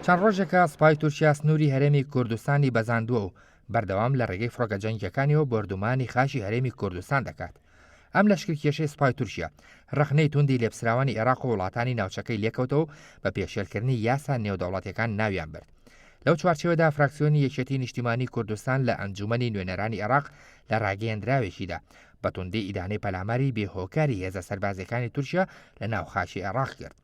چەند ڕۆژێکە سوپای تورکیا سنووری هەرێمی کوردستانی بەزاندووە و بەردەوام لە ڕێگەی فڕۆکە جەنگییەکانیەوە بۆردومانی خاکی هەرێمی کوردستان دەکات. ئەم لەشکرکێشەی سوپای تورکیا ڕەخنەی توندی لێپسراوانی عێراق و وڵاتانی ناوچەکەی لێکەوتەوە و بە پێشێلکردنی یاسا نێودەوڵەتیەکان ناویان برد. لەو چوارچێوەدا فراکسیۆنی یەکێتی نیشتیمانی کوردستان لە ئەنجوومەنی نوێنەرانی عێراق لە ڕاگەیەندراوێکیدا بە توندی ئیدانەی پەلاماری بێ هۆکاری هێزە سەربازیەکانی تورکیا لە ناو خاکی عێراق کرد.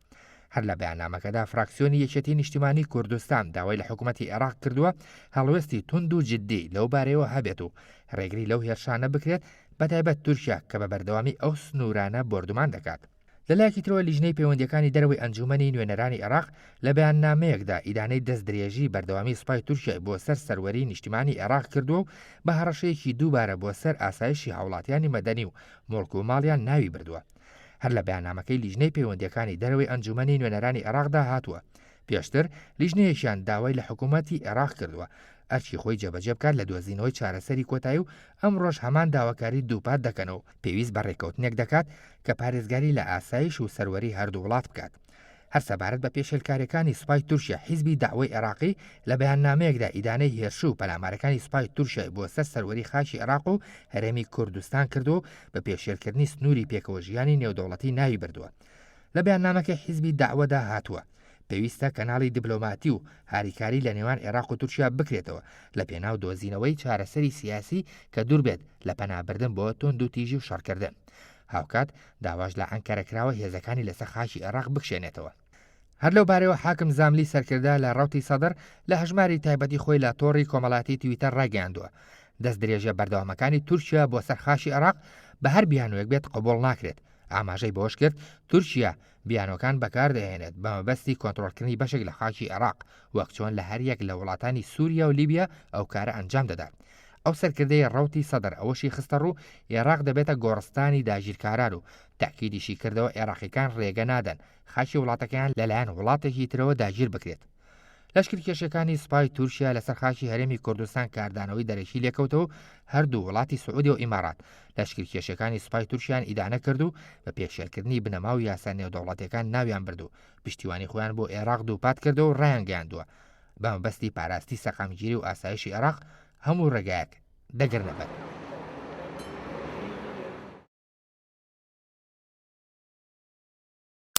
هەر لە بەیاننامەکەدا فراکسیۆنی یەکێتی نیشتیمانی کوردستان داوای لە حکوومەتی عێراق کردووە هەڵوێستی توند و جددی لەو بارەیەوە هەبێت و ڕێگری لەو هێرشانە بکرێت بەتایبەت تورکیا کە بە بەردەوامی ئەو سنوورانە بۆردومان دەکات. لەلایەکی ترەوە لیژنەی پەیوەندییەکانی دەرەوەی ئەنجوومەنی نوێنەرانی عێراق لە بەیاننامەیەکدا ئیدانەی دەستدرێژی بەردەوامی سوپای تورکیای بۆ سەر سەروەری نیشتیمانی عێراق کردووە و بە هەڕەشەیەکی دووبارە بۆ سەر ئاسایشی هاوڵاتیانی مەدەنی و موڵک و ماڵیان ناوی بردووە. هەر لە بەیاننامەکەی لیژنەی پەیوەندییەکانی دەرەوەی ئەنجوومەنی نوێنەرانی عێراقدا هاتووە، پێشتر لیژنەیەکیان داوای لە حکوومەتی عێراق کردووە ئەرکی خۆی جێبەجێ بکات لە دۆزینەوەی چارەسەری کۆتایی و ئەمڕۆش هەمان داواکاری دووپات دەکەنەوە و پێویست بە رێککەوتنێک دەکات کە پارێزگاری لە ئاسایش و سەروەری هەردوو وڵات بکات. هەر سەبارەت بە پێشێلکارییەکانی سوپای تورکیا حیزبی دەعوەی عێراقی لە بەیاننامەیەکدا ئیدانەی هێرش و پەلامارەکانی سوپای تورکیای بۆ سەر سەروەری خاکی عێراق و هەرێمی کوردستان کردووە و بە پێشێلکردنی سنووری پێکەوەژیانی نێودەوڵەتی ناوی بردووە. لە بەیاننامەکەی حیزبی دەعوەدا هاتووە، پێویستە کەناڵی دیبلۆماتی و هاریکاری لە نێوان عێراق و تورکیا بکرێتەوە لە پێناو دۆزینەوەی چارەسەری سیاسی کە دووربێت لە پەنابردن بۆ توندوتیژی و شەڕکردن. هاوکات داواش لە ئەنکەرە کراوە هێزەکانی لەسەر خاکی عێراق بکشێنێتەوە. هەر لەو بارەیەوە حاکم زاملی سەرکردە لە ڕەوتی سەدر لە هەژماری تایبەتی خۆی لە تۆڕی کۆمەڵاتی تویتەر ڕایگەیاندووە، دەستدرێژیە بەردەوامەکانی تورکیا بۆ سەر خاکی عێراق بە هەر بیانوویەک بێت قبوڵ ناکرێت. ئاماژەی بەوەشکرد، تورکیا بیانووەکان بەکاردەهێنێت بە مەبەستی کۆنترۆڵکردنی بەشێک لە خاکی عێراق، وەک چۆن لە هەریەک لە وڵاتانی سووریا و لیبیا ئەو کارە ئەنجام دەدات. ئەو سەرکردەی ڕەوتی سەدر ئەوەشی خستەڕوو، عێراق دەبێتە گۆڕستانی داگیرکاران و تەئکیدیشی کردەوە عێراقیەکان ڕێگە نادەن خاکی وڵاتەکەیان لەلایەن وڵاتێکی ترەوە داگیر بکرێت. لەشکرکێشیەکانی سوپای تورکیا لەسەر خاکی هەرێمی کوردستان کاردانەوەی دەرەکی لێکەوتەوە و هەردوو وڵاتی سعودیە و ئیمارات لەشکرکێشیەکانی سوپای تورکیان ئیدانە کرد و بە پێشێلکردنی بنەما و یاسا نێودەوڵەتیەکان ناویان برد و پشتیوانی خۆیان بۆ ئێراق دووپات کردەوە و ڕایانگەیاندووە بە مەبەستی پاراستی سەقامگیری و ئاسایشی عێراق هەموو ڕێگایەک دەگرنەبەر.